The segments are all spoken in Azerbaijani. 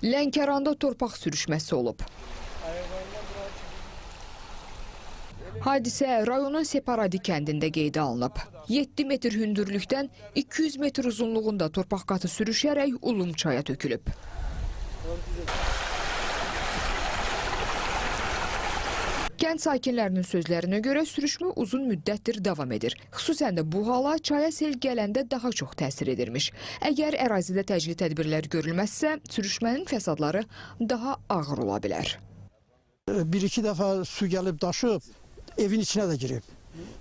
Lənkəranda torpaq sürüşməsi olub. Hadisə rayonun Separadi kəndində qeydə alınıb. 7 metr hündürlükdən 200 metr uzunluğunda torpaq qatı sürüşərək Ulum çaya tökülüb. Kənd sakinlərinin sözlərinə görə sürüşmə uzun müddətdir davam edir. Xüsusən də bu hala çaya sel gələndə daha çox təsir edirmiş. Əgər ərazidə təcili tədbirlər görülməzsə, sürüşmənin fəsadları daha ağır ola bilər. Bir-iki dəfə su gəlib daşıb, evin içinə də girib.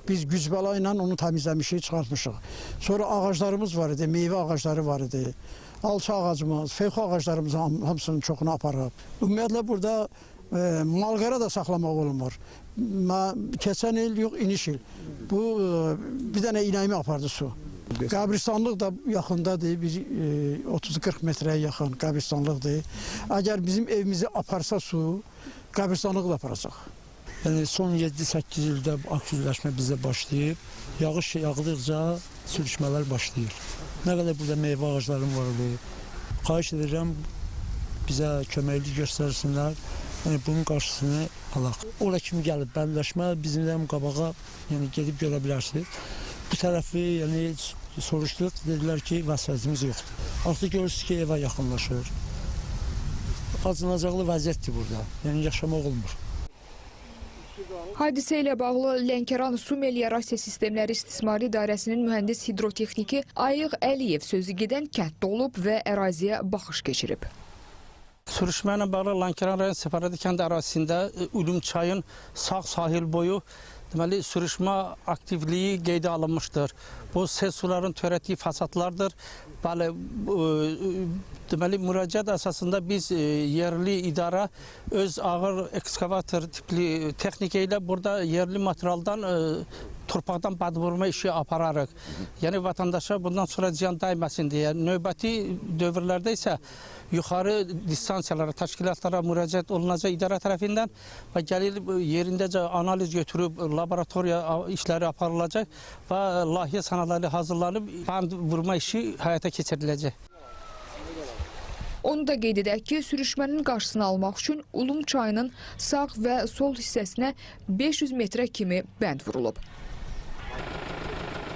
Biz gücbəla ilə onu təmizləmişik, çıxartmışıq. Sonra ağaclarımız var idi, meyvə ağacları var idi. Alça ağacımız, feyxu ağaclarımızın hamısının çoxunu aparıb. Ümumiyyətlə burada malqara da saxlamaq olmur. Keçən il yox, iniş il. Bu bir dənə inəyimi apardı su. Qəbristanlıq da yaxındadır, bir 30-40 metrəyə yaxın qəbristanlıqdır. Əgər bizim evimizi aparsa su, qəbristanlığı da aparacaq. Yəni son 7-8 ildə aktivləşmə bizə başlayıb. Yağış yağdıqca sürüşmələr başlayır. Nə qədər burada meyvə ağaclarım var idi. Xahiş edirəm bizə köməklik göstərsinlər. Yəni bunun qarşısını alaq. Ora kimi gəlib bəndləşmə bizimdən qabağa, yəni gedib görə bilərsiniz. Bu tərəfi yəni soruşduq, dedilər ki, vəsaitimiz yoxdur. Artıq görürsünüz ki, evə yaxınlaşır. Acınacaqlı vəziyyətdir burada. Yəni yaşamaq olmur. Hadisə ilə bağlı Lənkəran Su Meliorasiya Sistemləri İstismarı İdarəsinin mühəndis hidrotexniki Ayıq Əliyev sözü gedən kənddə olub və əraziyə baxış keçirib. Sürüşmə ilə bağlı Lənkəran rayon Separadi kənd ərazisində Ulum çayın sağ sahil boyu deməli sürüşmə aktivliyi qeydə alınmışdır. Bu sel suların törətdiyi fəsadlardır. Bəli, deməli müraciət əsasında biz yerli idarə öz ağır ekskavator tipli texnika ilə burada yerli materialdan torpaqdan bənd vurma işi apararıq. Yəni vətəndaşa bundan sonra ziyan dəyməsin deyə. Növbəti dövrlərdə isə yuxarı distansiyalara, təşkilatlara müraciət olunacaq idarə tərəfindən və gəlir yerindəcə analiz götürüb laboratoriya işləri aparılacaq və layihə sənədləri hazırlanıb bənd vurma işi həyata keçiriləcək. Onu da qeyd edək ki, sürüşmənin qarşısını almaq üçün Ulum çayının sağ və sol hissəsinə 500 metrə kimi bənd vurulub.